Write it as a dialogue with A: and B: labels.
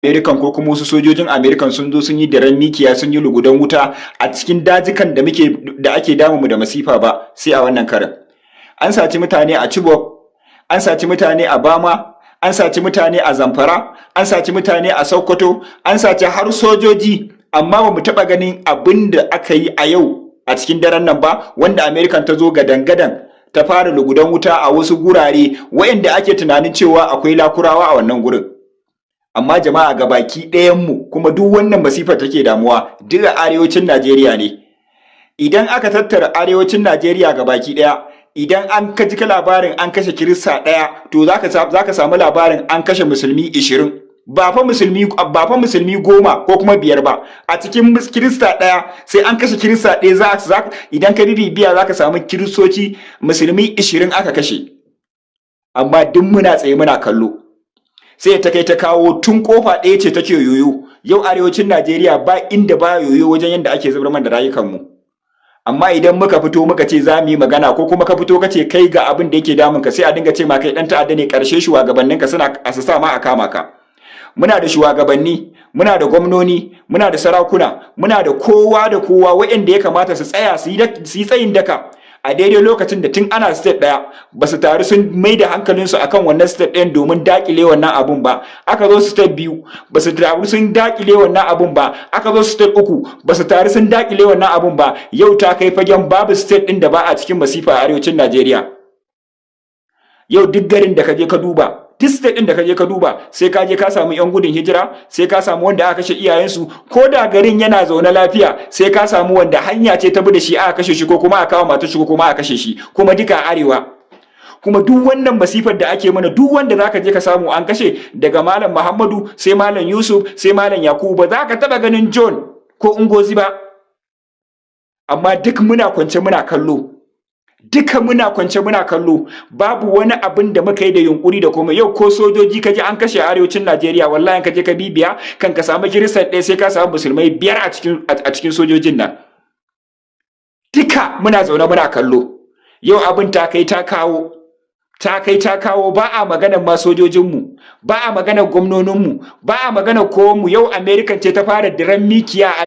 A: American ko kuma wasu sojojin American sun zo sun yi daren mikiya, sun yi lugudan wuta a cikin dajikan da muke da ake damu mu da masifa ba, sai a wannan karin. An saci mutane a Chibok, an saci mutane a Bama, an saci mutane a Zamfara, an saci mutane a Sokoto, an saci har sojoji, amma ba mu taɓa ganin abin da aka yi a yau a cikin daren nan ba, wanda American ta zo gadan-gadan ta fara lugudan wuta a wasu gurare waɗanda ake tunanin cewa akwai Lakurawa a wannan gurin. Amma jama'a, ga baki ɗayanmu kuma duk wannan masifar take damuwa duka arewacin Najeriya ne. Idan aka tattara arewacin Najeriya ga baki ɗaya, idan an ka ji labarin an kashe Kirista ɗaya, to zaka samu labarin an kashe musulmi 20. Ba fa musulmi 10 ko kuma 5 ba. A cikin Kirista ɗaya, sai an kashe Kirista ɗaya, za idan ka bibiya za ka samu Kiristoci musulmi 20 aka kashe. Amma duk muna tsaye muna kallo, sai ta kai ta kawo tun kofa ɗaya ce take yoyo. Yau arewacin Najeriya ba inda ba yoyo wajen yadda ake zubar mana da rayukanmu. Amma idan muka fito muka ce za mu yi magana, ko kuma ka fito ka ce kai ga abin da yake damun ka, sai a dinga ce ma kai dan ta'adda ne. Karshe shugabannin ka suna a sa ma a kama ka. Muna da shugabanni, muna da gwamnoni, muna da sarakuna, muna da kowa da kowa waɗanda ya kamata su tsaya su yi tsayin daka a daidai lokacin da tun ana state ɗaya ba su taru sun mai da hankalinsu akan wannan state ɗayan domin dakile wannan abun ba. Aka zo state biyu, ba su taru sun dakile wannan abun ba. Aka zo state uku, ba su taru sun dakile wannan abun ba. Yau ta kai fagen babu state ɗin da ba a cikin masifa a arewacin Najeriya. Yau duk garin da ka je ka duba, duk state ɗin da ka je ka duba, sai ka je ka samu yan gudun hijira, sai ka samu wanda aka kashe iyayensu. Ko da garin yana zaune lafiya, sai ka samu wanda hanya ce ta bi da shi aka kashe shi, ko kuma aka kawo matar shi, ko kuma aka kashe shi, kuma duka arewa. Kuma duk wannan masifar da ake mana, duk wanda zaka je ka samu an kashe, daga Malam Muhammadu sai Malam Yusuf sai Malam Yakubu, ba za ka taba ganin John ko Ungozi ba. Amma duk muna kwance muna kallo, duka muna kwance muna kallo, babu wani abin da muka yi da yunkuri da komai. Yau ko sojoji kaje an kashe a arewacin Najeriya, wallahi ka je ka bibiya, kan ka samu Kiristan ɗaya sai ka samu musulmai 5 a cikin sojojin nan. Duka muna zaune muna kallo. Yau abin ta kai ta kawo, ta kai ta kawo, ba a maganar ma sojojinmu, ba a maganar gwamnoninmu, ba a maganar kowanmu. Yau American ce ta fara diran mikiya a